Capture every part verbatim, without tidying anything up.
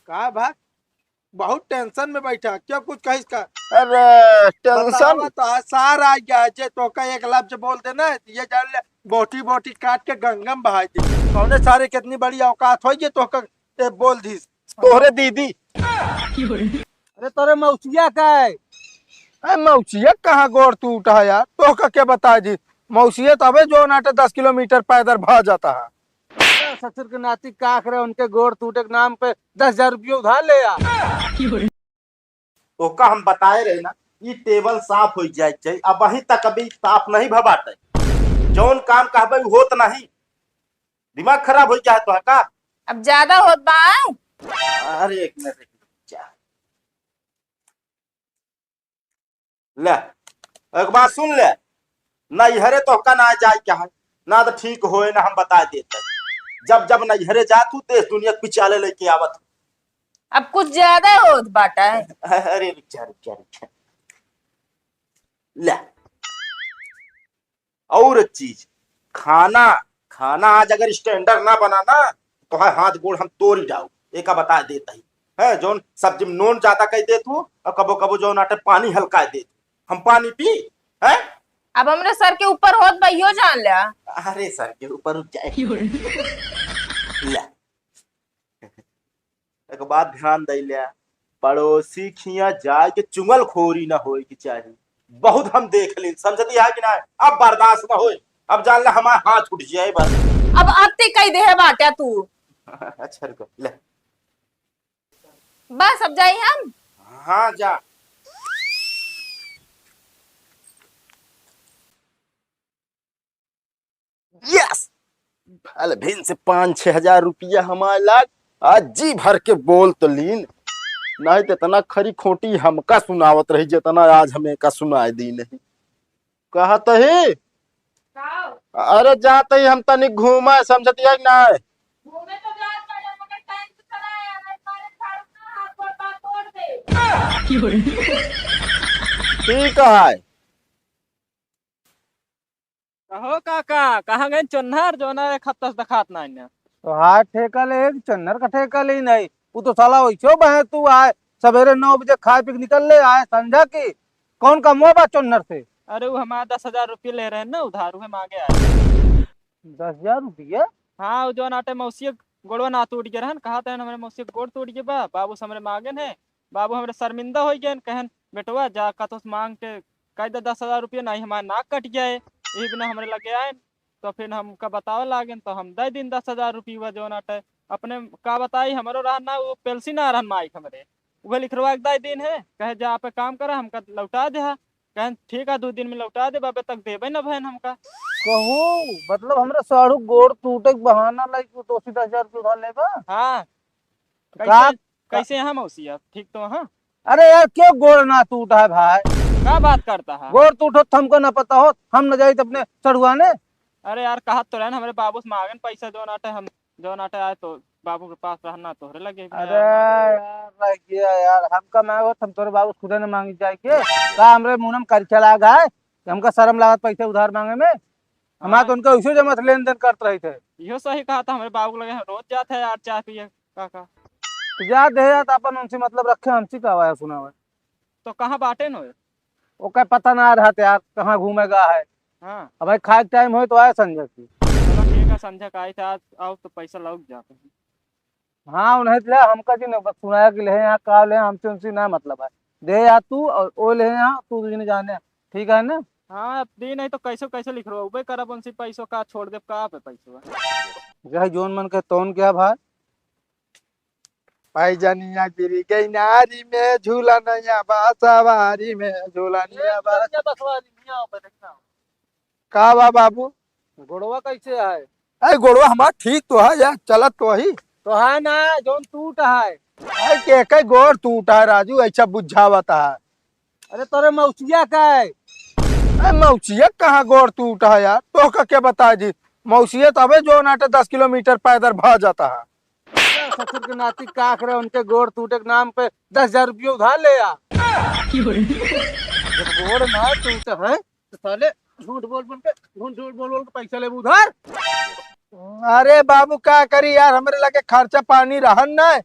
का भा? बहुत tension में बैठा, क्यों, कुछ कहिस का? अरे, tension? बतावा तो, आज सार आ गया, जे तोहका एक लफ्ज बोल देना, ये जान ले, बोटी बोटी काट के गंगा में बहाई दे। कौने सारे कितनी बड़ी औकात होई, जे तोहका, ए, बोल दीस। तोहरे दीदी। अरे, तोरे मौसिया का है? ए, मौसिया कहाँ गोड़ टूटा है यार? तोहका के बताई दी? मौसिया तबे जौन आटे दस किलोमीटर पैदल भा जाता है। ससुर के नाती का करे, उनके गोड़ टूटे के नाम पे दस हजार रुपया उधार ले आ। ओका हम बताए रहे ना, ई टेबल साफ हो जाए के चाहिए। अबहीं तक अभी साफ नहीं भा बाटे। जौन काम कहबे उ होत नहीं। दिमाग खराब हो गया है तो है का? अब ज्यादा होत बा। अरे एक मिनट, एक मिनट, जा। ले, एक बात सुन ले, नैहरे तोहका ना जाए के है, ना तो ठीक होए, ना हम बता देते। जब जब नैहरे जात हूँ, देश दुनिया के पिचाले लेके आवत हूँ। अब कुछ ज्यादा होत बाटा है। अरे रुक जा, रुक जा, रुक जा। ले, और एक चीज, खाना, खाना आज अगर standard ना बना ना, तो है हाथ गोड़ हम तोड़ ही जाऊ। एका बता देत ही। है, जौन सब्जी में नून ज्यादा कर देत हूँ, और कबो कबो जौन आटे पानी हल्का देत, हम पानी पी, है? अब हमरे सर के ऊपर होत बा, इहो जान ल्या। अरे सर के ऊपर उठ जाए। ले। एक बात ध्यान दे ले, पड़ोसी खिया जाए के चुगलखोरी ना होए के चाही। बहुत हम देख ली, समझती है कि ना? अब बर्दाश्त ना होए, अब जान ले हमारा हाथ उठ जाए बस। अब अब ते कह दे है बाटा तू। अच्छा रुको, ले। बस अब जाई हम। हाँ जा। Yes, भल भिन से पाँच छह हजार रुपया हमारे लाग। आज जी भर के बोल तो लीन, नहीं तो इतना खरी खोटी हमका सुनावत रही जितना आज हमें का सुनाए दी नहीं। कहत ही, का? अरे जात ही हम तनिक घूमा, समझतिया कि ना? घूमे तो जात बाटे, मगर टाइम से चला आया, नहीं मारे झाड़ू ना हाथ गोड़ बात तोड़ दे। ठीक है। कहो काका, कहाँ गए चोन्हर, जो ना एक हफ्ता से दिखात ना है? तो हाथ ठेका ले, एक चोन्हर का ठेका ले ही नहीं। वो तो साला वैसे बहे तू आए, सवेरे नौ बजे खाए पी के निकल ले आए, संझा की कौन का मुँह बा चोन्हर से? अरे वो हमारा दस हजार रुपये ले रहे हैं ना उधार, वह मांगे आए। दस हजार रुपया? हाँ, वो जो नाटे मौसी के गोड़वा ना टूट गया रहन, कहा था हमारे मौसी के गोड़ टूट गया बा, बाबू से हमरे मांगेन है, बाबू हमरे शर्मिंदा हो गए, कहन बेटवा जा कतो से मांग के कह दे दस हजार रुपया, नहीं हमारे नाक कट गया है, यही बिना हमरे लगे आए। तो फिर हमका बतावे लागेन, तो हम दे दिन दस हजार रुपया जो नाटे। अपने का बताई, हमरो रहन ना, वो पेलसी ना रहन माइक हमरे, उहे लिखरवा के दे दिन है, कहे जा आप काम करा, हमका लौटा दे। कहन ठीक है, दो दिन में लौटा दे, बाबे तक देबे न भयन हमका। कहू, मतलब हमरा साढ़ू गोड़ टूटे के बहाना लाई, तू तो सीधा हजार रुपया उधार लेबा? हाँ। का? कैसे, कैसे हैं मौसी आप? ठीक तो हाँ? अरे यार, क्यों गोड़ ना टूटा है भाई? का बात करता है? गोड़ टूटो तो हमको ना पता हो, हम न जाई तो अपने चढ़ुआने। अरे यार, कहत तो रहन, हमरे बाबू से मांगन पैसा जो नाटे हम जो नाटे आए तो बाबू के पास रहना तोहरे लगे भी अरे यार, मांगे। यार, रह गया यार, हमका मांगो, हम तोरे बाबू से खुदे न मांगी जाए के। का हमरे मुंह में करछा लाग है कि हमका शर्म लागत पैसे उधार मांगे में? हमार हाँ। तो उनका उसे जमा लेन देन करत रही थे। इहो सही कहा था, हमरे बाबू के लगे हम रोज जात है यार चाय पिए, काका। तो जा दे यार, तो अपन उनसे मतलब रखे, हमसे का आवा है सुनावे। तो कहाँ बाटे न होए? ओके पता ना रहत यार, कहाँ घूमे गा है। हाँ। अब भाई खाए के टाइम होए तो आए संझा की। चलो ठीक है, संझा का आई थे, आज आओ तो पैसा लौट जाते हैं। हाँ, उन्हें ले हमका जी ने बस सुनाया कि ले यहाँ का ले, हमसे उनसे ना मतलब है। दे यार तू और ओ ले यहाँ, तू तुझे जाने। ठीक है ना? हाँ, अब दी नहीं तो कैसे कैसे लिख रहे हो, उबे करब उनसे पैसों का, छोड़ दे का पे पैसों। यह जोन मन के तोन क्या भाई? पैजनिया गिरी गई नारी में, झूला नैया बा सवारी में, झूला नैया बा। का बा बाबू? गोड़वा कैसे है? अरे गोड़वा हमार ठीक तो है यार, चलत तो ही। तो है ना, जौन टूट है। अरे के के गोड़ टूट है राजू, ऐसा बुझावत है। अरे तोरे मौसिया का है? अरे मौसिया कहाँ गोड़ टूट है यार, तोहका के बताई दी? मौसिया तबे जौन आटे दस किलोमीटर पैदल भा जाता है। ससुर के नाती का करे, उनके गोड़ टूटे के नाम पे दस हजार रुपया उधार ले आ। जब गोड़ ना टूटे है तो साले झूठ बोल बोल के, झूठ झूठ बोल बोल के पैसा लेबू उधार। अरे बाबू का करी यार, हमरे लगे खर्चा पानी रहन ना,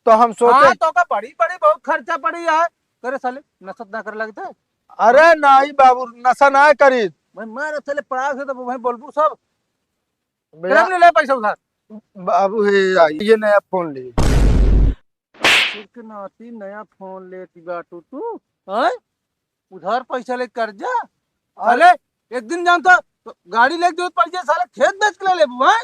तो हम सोचे हाँ, तो का बड़ी, बड़ी बहुत खर्चा पड़ी है। करे साले, नशा ना करे लगते। अरे नाहीं बाबू, नशा ना करी। मैं मारे साले पड़ा से तो वहीं बोलबू सब। भैया, तेरा भी ले पैसा उधार। बाबू हे, ये नया फोन ले। एक नाती नया फोन लेती बाटू तू, हैं? उधार पैसा ले कर्जा? अरे। साले, एक दिन जानता तो गाड़ी लेके जरूरत पड़ जाए, साले खेत बेच के ले लेबू, हैं?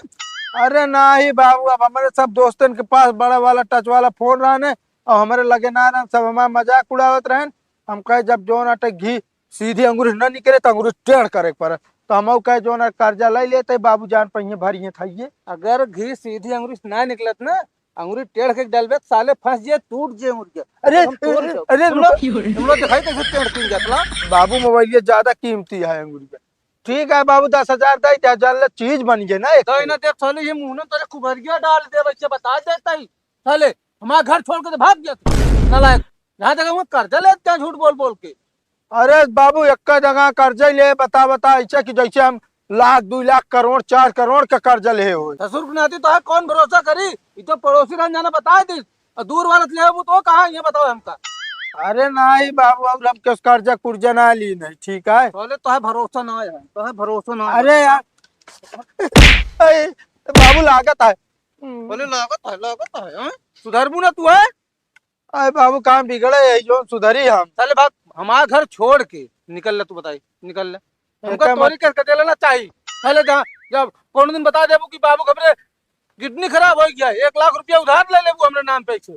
अरे नाहीं बाबू, अब हमरे सब दोस्तन के पास बड़ा वाला टच वाला फोन रहने और हमरे लगे ना रहन, सब हमार मजाक उड़ावत रहन। हम कहे जब जौन आटे घी सीधी अंगुरी न निकले तो अंगुरी टेढ़ करे के पड़े। तो हम कहे जौन आटे कर्जा ले लेते बाबू जान पहिए भरिए थाइए। अगर घी सीधी अंगुरी से ना निकलत ना, अंगुरी टेढ़ के डालबे, साले फंस जे, टूट जे अंगुरिया। अरे, हम तोड़ अरे, देब। अरे, तुम लोग, रुको। तुम लोग दिखाई कैसे टेढ़ किन जातला? बाबू, मोबाइल ये ज्यादा कीमती है अंगुरिया। ठीक है बाबू, दस हजार दे दे, जान ले चीज बन गए ना एक। तो इन्हें देख साले, ये मुंह में तेरे कुबरिया डाल दे, बच्चे बता देता ही। साले, हमारा घर छोड़ के तो भाग गया तू, नालायक। यहाँ तक हम कर्जा लेते हैं झूठ बोल बोल के। अरे बाबू, एक जगह कर्जा ही ले, बता, बता, ऐसे कि जैसे हम लाख, दो लाख, करोड़, चार करोड़ का कर्जा ले हो। ससुर के नाती तो है, कौन भरोसा करी? ये तो पड़ोसी रहन जाना बता दी। और दूर वाला ले वो तो कहाँ, ये बताओ हमका। अरे नाहीं बाबू, अब हम किस कर्जा कुर्जा ना ली नहीं, ठीक है? बोले तो है भरोसा ना है, तो है भरोसा ना है। अरे यार, ए, बाबू लागत है। बोले लागत है, लागत है, हाँ? सुधरबू ना तू है? अरे बाबू, काम बिगड़े है, जो सुधरी हम। साले बात, हमारा घर छोड़ के निकल ले, तू बताई, निकल ले। हमका एकर तोरी मत- के कटे लेना चाहिए। साले जहाँ, जब कोनो दिन बता देबू कि बाबू हमरे किडनी खराब हो गया, एक लाख रुपया उधार ले लेबू हमरे नाम पे से,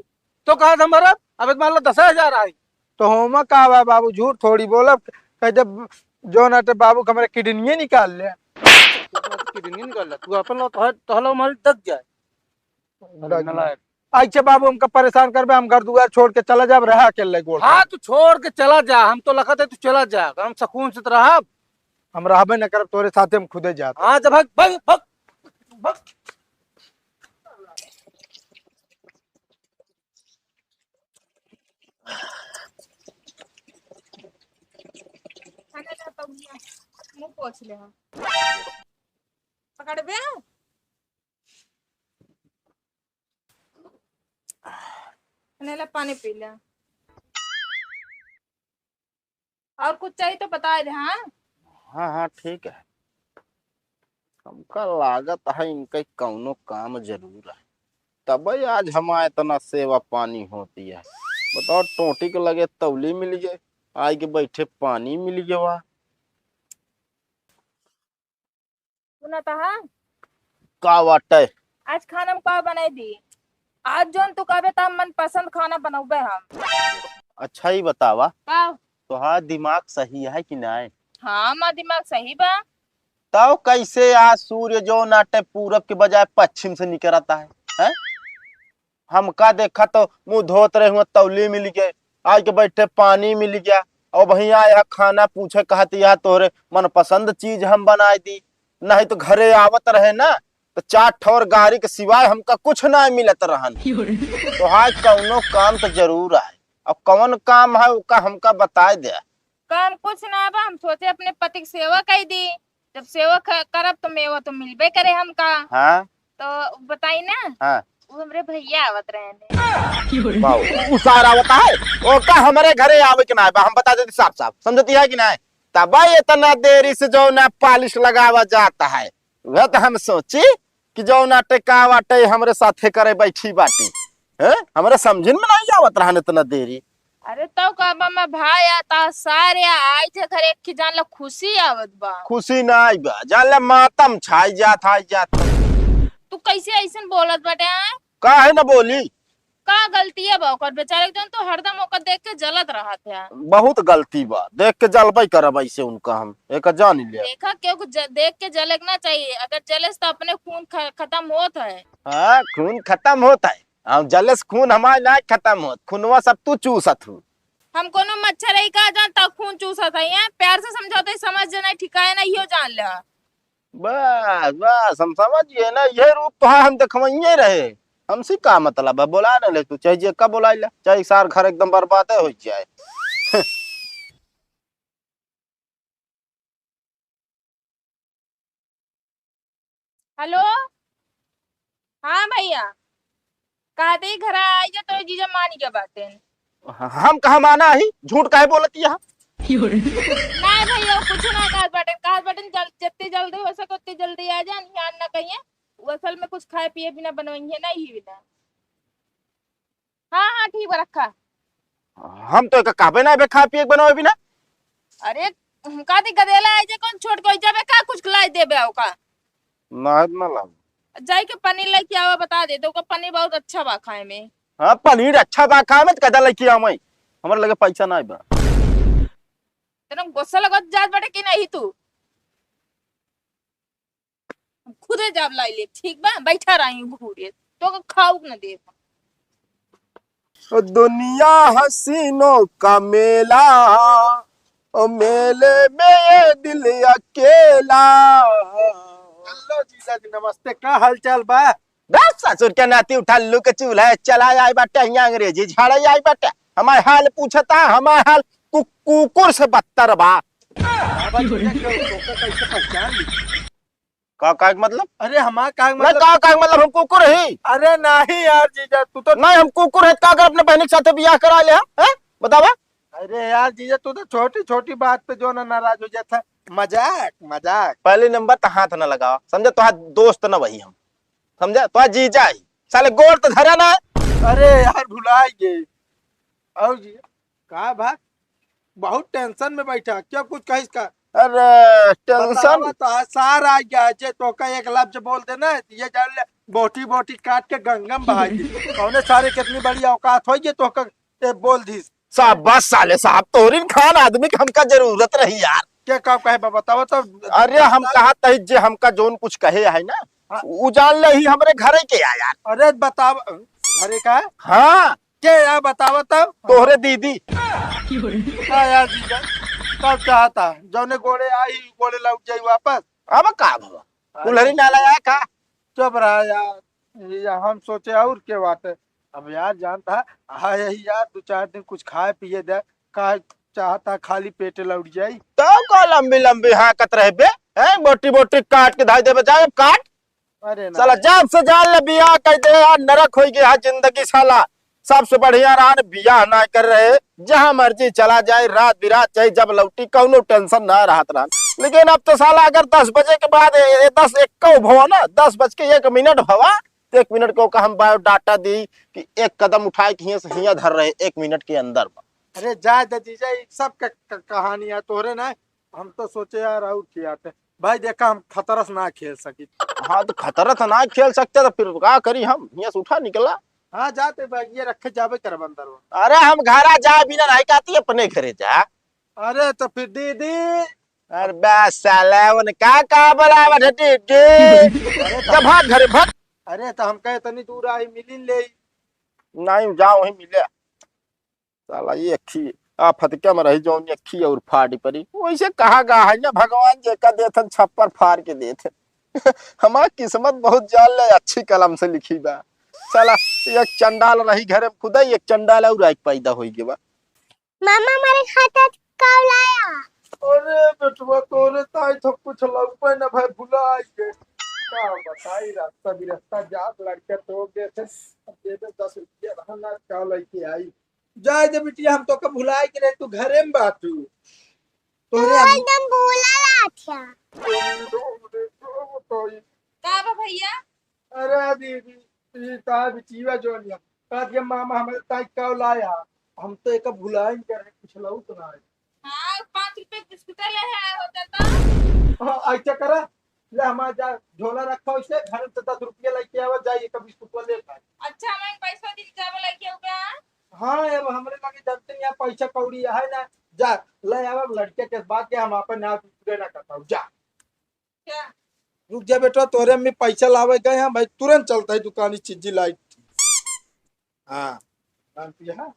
तो कहाँ से हम भरब? अब मान लो दस हजार आई। तो होमा का बा बाबू, झूठ थोड़ी बोलब। कह दे जो ना तो बाबू हमरे किडनिये निकाल ले। किडनी निकाल ले, तू अपन लो, तोहर, तोहर लो माल दग जाए। दग जाए। अच्छा बाबू, हमका परेशान करबे, हम घर दुआर छोड़ के चला जाब, रहा अकेले गोड़। हाँ, तू छोड़ के चला जा, हम तो लखत है तू चला जा, हम सुकून से तो रहब। हम रहबे न करब, तोरे साथे हम खुदे जात। हाँ, जा भाग, भाग, भाग, भाग। खाना ला, तौलिया, मुंह पोछ ले हम। पकड़बे? ले ला, पानी पी ले। और कुछ चाहिए तो बता दे, हाँ? हाँ, हाँ, ठीक है। हमका लागत है इनका कौनो काम जरूर है, तबे आज हमार इतना सेवा पानी होती है। बताओ, टोटी के लगे तौली मिल गए, आइ के बैठे पानी मिल गया। सुना तो है? का बाटे? आज खाना में का बनाई दी? आज जौन तू कहबे त मनपसंद खाना बनौबे हम। अच्छा, ई बतावा, का? तोहार दिमाग सही है कि नाय? हाँ, हमार दिमाग सही बा। तब कैसे आज सूर्य जौन आटे पूरब के बजाय पश्चिम से निकरता है, हैं? हमका देखा तो मुंह धोत रहे हुआ, तौली मिल गए, आइ के बैठे पानी मिल गया, और वहीं आया खाना पूछे, कहत यह तोहरे मनपसंद चीज हम बनाए दी, नहीं तो घरे आवत रहे ना तो चार ठौर गारी के सिवाय हमका कुछ ना मिलत रहन। तो आज कौनो काम तो जरूर आए, अब कौन काम है ओका हमका बताए दे। काम कुछ ना बा, हम सोचे अपने पति के सेवा कई दी, जब सेवा क-, करब तो मेवा तो मिलबे करे हमका। हाँ। तो बताई ना। हाँ। वो हमरे भैया आवत रहे ने। बाऊ, उ सार आवत है, ओका हमरे घरे आवे के ना बा, हम बता देती साफ साफ, समझती है कि नहीं? तब इतना देरी से जौन पालिश लगावा जाता है, वह तो हम सोची कि जौन आटे का बाटे हमरे साथे करे बैठी बाटी, हैं? हमरे समझिन में नहीं आवत रहन इतना देरी। अरे तौ का बा, मैं भाई आता सारे आई थे घर, एक की जान ला खुशी आवत बा। खुशी ना आई बा, जान ला मातम छाई जात, आई जात। तू कैसे ऐसन बोलत बाटे, हैं? काहे न बोली? का गलती है बा ओकर बेचारे के, जौन तू हरदम ओकर देख के जलत रहत है। बहुत गलती बा, देख के जलबे करब ऐसे उनका हम, एक जान ले। देखा, केहू के ज-, देख के जले के ना चाहिए, अगर जले से तो अपने खून ख-, खत्म होत है। हाँ, खून खत्म होत है, हम जले से खून हमार ना खत्म होत, खूनवा सब तू चूसत हूँ। हम कोनो मच्छर है का जान ता खून चूसत है, हैं? प्यार से समझाओ तो समझ जाना, ठिकाए ना, इहो जान ले। बस, बस, हम समझ गए ना, यह रूप तो हम देखवइये रहे। हमसे का मतलब है, बोला ना ले तू, चाहे जे का बोला ले, चाहे सार घर एकदम बर्बादे हो जाए। हेलो, हाँ भैया, कहते ही घर आई जा, तो जीजा मान गया बातें। हम कहाँ माना ही? झूठ काहे बोलत यहाँ? नहीं भैया, कुछ ना कहत बाटेन, कहत बाटेन जल-, जितनी जल्दी हो सके उतनी जल्दी आ जान, यहाँ ना कहिए। वो असल में कुछ खाए पिए बिना बनवाइए नहीं ही बिना। हाँ, हाँ, ठीक बा, रखा। हम तो एका कहबे ना बे खाए पिए के बनावे बिना। अरे, हम का दी गदेला आई जे कौन छोट कोई जाबे का कुछ खिलाई देबे ओका? ना, ना लाओ। जाई के पनीर लेके आवा, बता दे, तो ओका पनीर बहुत अच्छा बा खाए में। हाँ, पनीर अच्छा बा खाए में, तो कदा लेके आवे? हमारे लगे पैसा ना बा। तेरा गुस्सा लगत जात बाटे कि नहीं तू? हम खुदे जाब लाई लेब, ठीक बा? बैठा रही घूरे, तो खाऊ न देब। ओ दुनिया हसीनों का मेला, ओ मेले में ये दिल अकेला। हेलो जीजा जी, नमस्ते, का हाल चाल बा? बस ससुर के नाती उठल्लू के चूल्हा चला आई बाटे, हियां अंग्रेजी झाड़े आई बाटे। हमार हाल पूछता, हमार हाल कु-, कुकुर से बदतर बा। बाबा जी, का, तोका कैसे पहचान ली? का, का के मतलब? अरे हमार का के ना, मतलब? का, का के मतलब हम कुकुर ही? अरे नहीं यार जीजा, तू तो नहीं, हम कुकुर है, का कर अपने बहन के साथे बियाह करा ले, हैं? बतावा। अरे यार जीजा, तू तो छोटी छोटी बात पे जो ना नाराज हो जाता है। मजाक, मजाक। पहले नंबर तो हाथ ना लगावा, समझा? तो हाथ दोस्त ना वही हम, समझा? तो जीजा ही, साले गोड़ तो धरा ना। अरे यार भुलाई गए। और जी, का बा? बहुत टेंशन में बैठा, क्या कुछ कहिस का? अरे टेंशन। बतावा तो, सार आ गया जे तोका एक लफ्ज बोल देना, ये जान ले, बोटी बोटी काट के गंगा में बहा दी। कौने सारे कितनी बड़ी औकात होई जे तोका ए बोल दीस। शाबाश साले साहब, तोहरिन खान आदमी के हमका जरूरत रही यार। क्या काम कहे बा, बतावा तो। अरे हम कहा तही जे हमका जोन कुछ कहे है ना, हाँ। उ जान ले ही हमरे घरे के आ यार। अरे बतावा, घरे का? हाँ। के यार बतावा तब? तोहरे दीदी। का यार जीजा, कब चाहता जौने गोड़े आई गोड़े लौट जाई वापस। अब का भवा? अरे। कुल्हरी ना लगा का? चुप रहा यार, ये हम सोचे और के बात है। अब यार जानता है, हाँ यही यार दो चार दिन कुछ खाए पिए दे, का चाहता खाली पेट लौट जाई। तो का लंबी लंबी हाँकत रहबे, हैं? बोटी बोटी काट के धाई देबे, जा अब काट। अरे ना साला यार। जब से जान ले बियाह कह दे यार, नरक होई गया है जिंदगी साला। सबसे बढ़िया रहन बियाह ना कर रहे, जहाँ मर्जी चला जाए, रात बिरात चाहे जब लौटी, कौनो टेंशन ना रहत रहन। लेकिन अब तो साला अगर दस बजे के बाद ए, ए, दस एक्को भवा ना, दस बज के एक मिनट भवा, तो एक मिनट को का हम बायोडाटा दी कि एक कदम उठाए के हियां से हियां धर रहे एक मिनट के अंदर में। अरे जाए दे जीजा, ई सब क-, क-, कहानी है तोहरे ना। हम तो सोचे यार और किया थे भाई, देखा हम खतरा से ना खेल सकी। हाँ तो खतरा से ना खेल सकते तो फिर का करी हम? हियां से उठा निकला। हाँ जाते बैग ये रखे जाबे करब अंदर वो। अरे हम घरा जाए बिना नहीं कहती, अपने घरे जा। अरे तो फिर दीदी। अरे बस साला उनका का बोलावत है दीदी? अरे तो जब भाग घरे भाग। अरे तो हम कहे तनी दूर आई मिली ले। नहीं जाओ वहीं मिले। साला एक ही आफत के में रही, जौन एक ही और फाड़ी परी। वैसे कहा गा है ना, भगवान जे का देथन छप्पर फाड़ के देथन। हमार किस्मत बहुत जान ले अच्छी कलम से लिखी बा। साला एक चंडाल रही घरे में खुदा, एक चंडाल और आके पैदा होई गवा। मामा हमारे खाता का लाया? अरे बेटवा, तोरे ताई तो कुछ लौपे न भाई, भुला गए। का बताई, रास्ता बिरस्ता जात लड़के तो गए थे। अब दे दे दस रुपया रहना, का लेके आई? जाए दे बिटिया, हम तो के भुलाए के रहे, तू घरे में बाटू। तोरे हम एकदम भूला लाथिया। का बा भैया? अरे दीदी, ई का बिटिया जोनिया, का के मामा हमारे ताई का लाया, हम तो एक भुलाए के रहे, कुछ लौट ना आए। हाँ, पाँच रुपए बिस्कुट ले आए होते तो। हाँ, ऐसा करा, ले हमार जा, झोला रखा उसे, घर से दस रुपया लेके आवा, जा, एक बिस्कुट ले खा। अच्छा, मैं पैसा दिन जावे लेके आऊंगा। हाँ, अब हमरे लगे जानते नहीं, पैसा कौड़ी है ना, जा, ले आवा, लड़के के बात के हम आपन ना पूरे ना करता हूँ, जा। क्या? रुक जा बेटा, तोरे अम्मी पैसा लावे गए हैं भाई, तुरंत चलता है दुकानी चीजी लाइट। हाँ, पान पिया है?